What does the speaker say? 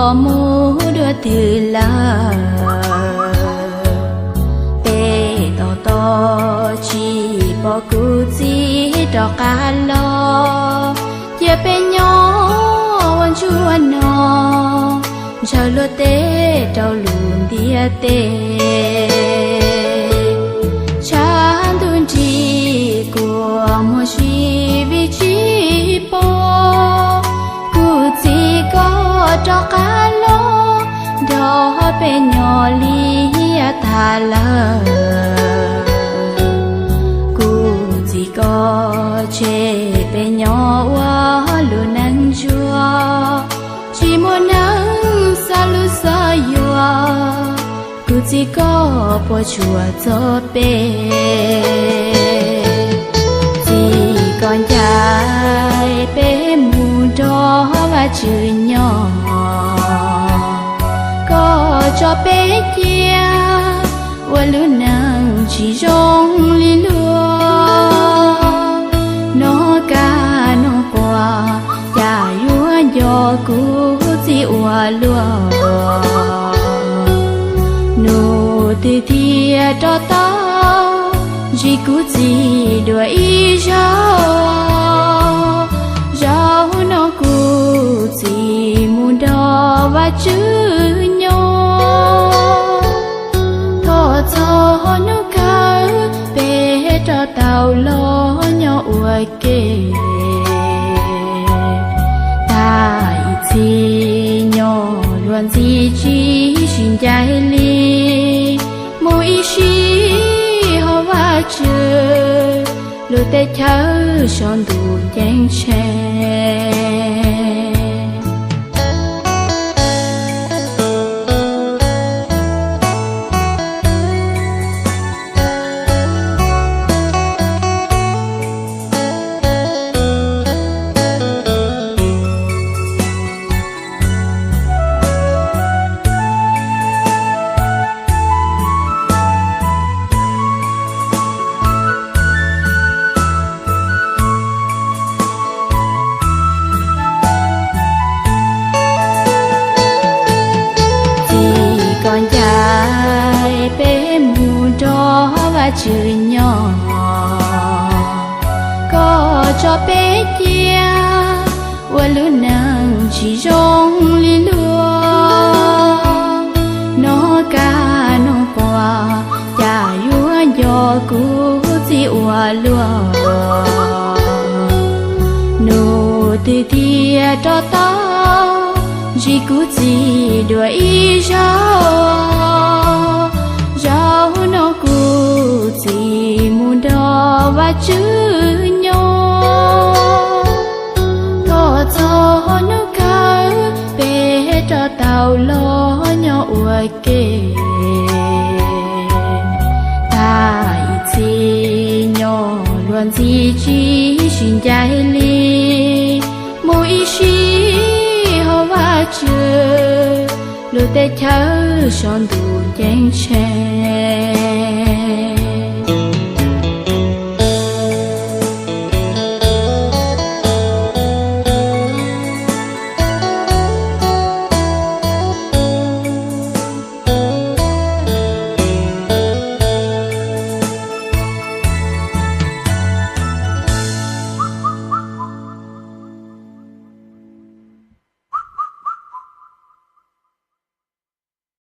Ua mus dua twg lawm, peb tos tos tsis pom kuv txiv rov qab los. Cia peb nyob ua ntsuag no, ntshaw luag tej rau lus ntiaj teb. Tshav ntuj nrig kua muag si vim tsis pom kuv txiv koj rov qab los nrog peb nyob li tag lawm. Kuv txiv koj tseg peb nyob ua lub neej ntsuag, tsis muaj neeg xav lus xav yuav, kuv txiv koj puas tsuas txog peb. Txiv koj ncaim peb mus nrog Vajtswv nyob, koj tso peb cia ua lub neej tsis zoo li luag. Noj kab noj quas cas yuav nco kuv txiv ua luaj. Nub twg thiaj rov tau ntsib kuv txiv dua ib zaug. Zaum no kuv txiv mus nrog Vajtswv nyob. Thov txog hnub kawg peb rov tau los nyob ua ke. Tag ib txhis nyob luag ntxhi tsis sib ncaim li, mus ib sim ho Vajtswv lub teb chaws saum ntuj ceeb tsheej. Txiv koj ncaim peb mus nrog Vajtswv nyob, koj tso peb cia ua lub neej tsis zoo li luag. Noj kab noj quas cas yuav nco kuv txiv ua luaj. Nub twg thiaj rov tau ntsib kuv txiv dua ib zaug. Zaum no kuv txiv mus nrog Vajtswv nyob. Thov txog hnub kawg peb rov tau los nyob ua ke. Tag ib txhis nyob luag ntxhi tsis sib ncaim li, mus ib sim ho Vajtswv lub teb chaws saum ntuj ceeb tsheej.